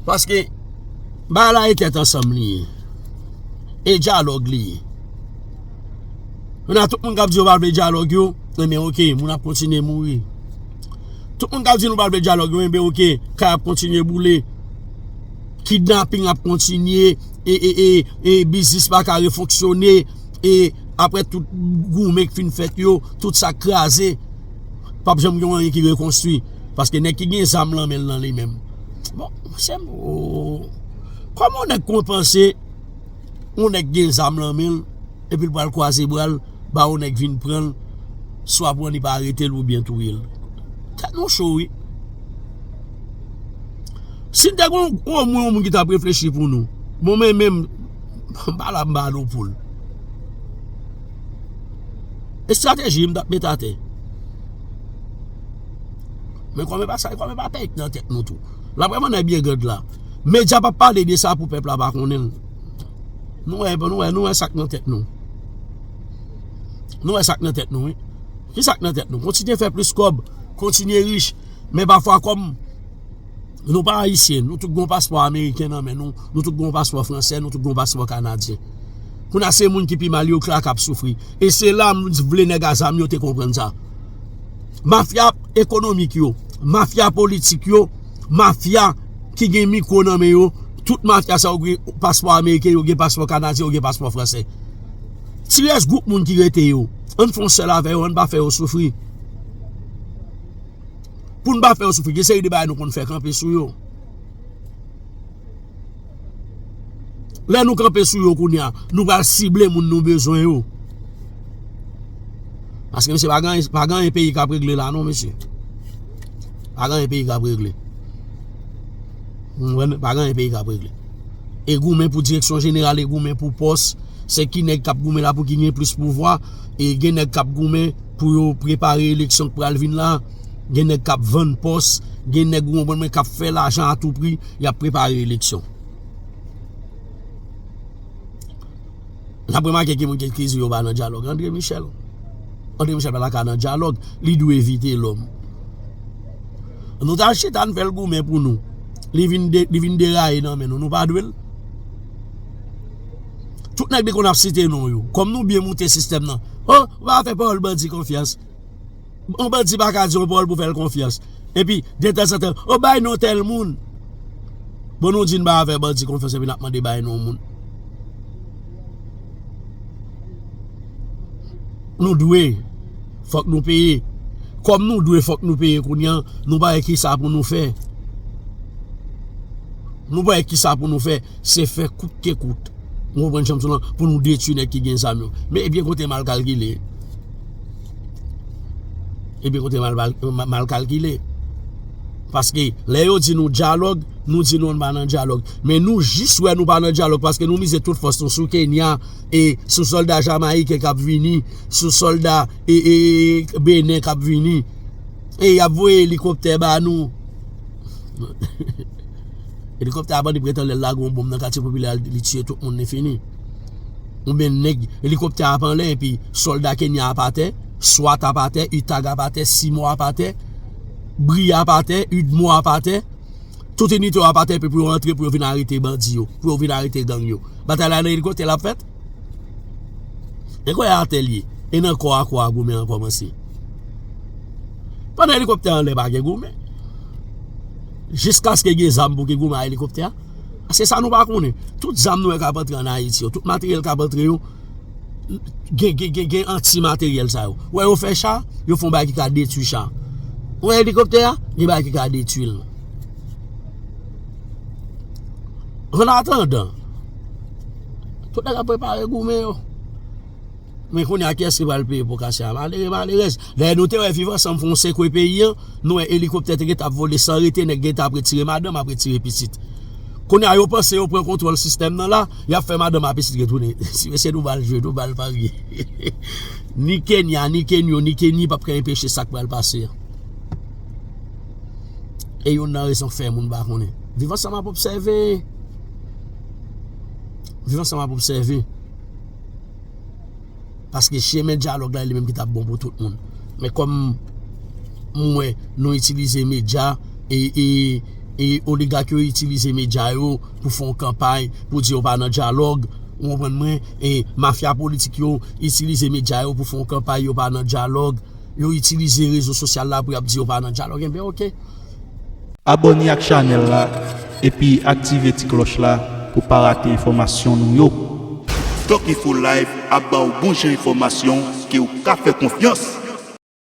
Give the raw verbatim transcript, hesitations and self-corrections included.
Paske bagay la e tèt ansanm li ye. E dyalòg li ye. Kounye a, tout moun k ap di yo pa vle dyalòg yo, enben, oke, moun ap kontinye mouri. Tout moun k ap di nou pa vle dyalòg yo, enben, oke, kay ap kontinye boule. Kidnaping ap kontinye, e, e, e, e biznis pa ka refonksyone, e apre tout goumen k fin fèt yo, tout sa kraze, p ap janm gen anyen ki rekonstwi. Paske nèg ki gen zam nan men l nan li menm. Bon, se, oh, kòman yon nèg konn panse yon nèg gen zam nan men l, epi l pral kwaze bra l, ba yon nèg vin pran l, swa pran li pa arete l oubyen touye l. Tèt nou cho, wi. Si n te gen yon, omwen yon moun ki t ap reflechi pou nou, bon, men menm, m pa la, m pa nou poul. Estrateji m t ap met atè. Men kòm e pa sa, kòm e pa pèk nan tèt nou tou. L ap wè mannè byen gad la. Medya p ap pale de sa pou pèp la pa konnen l. Nou wè, nou wè, nou wè sa k nan tèt nou. Nou wè sa k nan tèt nou, wi. Ki sa k nan tèt nou? Kontinye fè plis kòb, kontinye rich. Men pafwa kòm nou pa ayisyen, nou tout gon paspò ameriken nan men nou, nou tout gon paspò fransè, nou tout gon paspò kanadyen. Kounye a se moun ki pi mal yo k la k ap soufri. E se la m vle nèg a zam yo te konprann sa. Mafya ekonomik yo, mafya politik yo, mafya ki gen mikwo nan men yo, tout mafya sa yo gen paspò ameriken, yo gen paspò kanadyen, yo gen paspò fransè. Ti rès gwoup moun ki rete yo, ann fè yon sèl avè yo, ann pa fè yo soufri. Pou n pa fè yo soufri, gen seri de bagay nou konn fè kanpe sou yo. Lè nou kanpe sou yo kounye a, nou pral sible moun nou bezwen yo. Paske, mesye, pa gen, pa gen anyen peyi k ap regle la, non, mesye. Pa gen anyen peyi k ap regle. Ou konprann? Pa gen anyen peyi k ap regle. E goumen pou direksyon jeneral, e goumen pou pòs. Se ki nèg k ap goumen la pou ki gen plis pouvwa. E gen nèg k ap goumen pou yo prepare eleksyon k pral vin la. Gen nèg k ap vann pòs. Gen nèg, ou konprann mwen, k ap fè lajan a tou pri. Y ap prepare eleksyon. N ap remake ki moun ki, ki di yo pa nan dyalòg. André Michel. André Michel pa ta ka nan dyalòg. Li dwe evite lòm. Nou ta chita, n fè l goumen pou nou. Li vin de, li vin deraye nan men nou. Nou pa dwe l. Tout nèg li konn ap site non yo. Kòm nou byen moute sistèm nan. Oh, ou pa fè pawòl bandi konfyans. Yon bandi pa ka di yon pawòl pou fè l konfyans. Epi, detanzantan, o, bay non tèl moun. Bon, nou di n pa fè bandi konfyans, epi n ap mande bay non moun. Nou dwe, fòk nou peye. Kòm nou dwe, fòk nou peye kounye a, nou pa wè kisa pou nou fè. Nou pa wè kisa pou nou fè. Se fè kout ke kout. Ou konprann jan m di w lan, pou nou detwi nèg ki gen zam yo. Men ebyen kote mal kalkile. Ebyen kote mal, mal, mal kalkile. Paske lè yo di nou dyalòg, nou di nou n pa nan dyalòg. Men nou jis wè nou pa nan dyalòg paske nou mize tout fòs nou sou Kenya, e sou sòlda jamayiken k ap vini, sou sòlda, e, e, e, Benen k ap vini. E y ap voye elikoptè ba nou. Elikoptè a bandi pretan lè l lage yon bonm nan katye popilè a, li tiye tout moun, li fini. Oubyen nèg, elikoptè a ap anlè epi sòlda Kenya ap atè, swat ap atè, utag ap atè, simo ap atè, bri ap atè, udmo ap atè. Tout inite yo ap atè epi pou yo antre, pou yo vin arete bandi yo, pou yo vin arete gang yo. Batay la nan elikoptè l ap fèt? E kwè atè l ye. E nan kò a kò a goumen an kòmanse. Pandan elikoptè a anlè pa gen goumen. Jiskaske gen zam pou ki goumen a elikoptè a. Se sa nou pa konnen. Tout zam nou wè k ap antre ann Ayiti yo, tout materyèl k ap antre yo, gen, gen, gen, gen anti materyèl sa yo. Wè yo fè cha, yo fè yon bagay ki ka detwi cha. Wè elikoptè a, gen bagay ki ka detwi l. Annatandan, tout nèg ap prepare goumen yo. Men kounye a, kiyès ki pral peye pou kase a? Malere, malerèz. Dayè, nou te wè Viv Ansanm fè yon sekwe peyi an, nou wè elikoptè te gentan ap vole san rete, nèg gentan ap retire madanm, ap retire pitit. Kounye a, yo panse yo pran kontwòl sistèm nan la, y ap fè madanm ak pitit retounen. Si mesye nou bal jwe, nou bal parye. Ni Kenya, ni Kenyo, ni Keni p ap ka enpeche sa k pral pase an. E youn nan rezon k fè moun pa konnen. Viv Ansanm ap obsève. Viv Ansanm ap obsève. Paske chemen dyalòg la, li menm ki t ap bon pou tout moun. Men kòm m wè nou itilize medya e, e e oligak yo itilize medya yo pou fè yon kanpay pou di yo pa nan dyalòg. Ou konprann mwen? E mafya politik yo itilize medya yo pou fè yon kanpay yo pa nan dyalòg. Yo itilize rezo sosyal la pou y ap di yo pa nan dyalòg. Enben, oke. Abòne ak chanèl la epi aktive ti klòch la pou pa rate enfòmasyon nou yo. Doc Info Live ap ba w bon jan enfòmasyon ke w ka fè konfyans.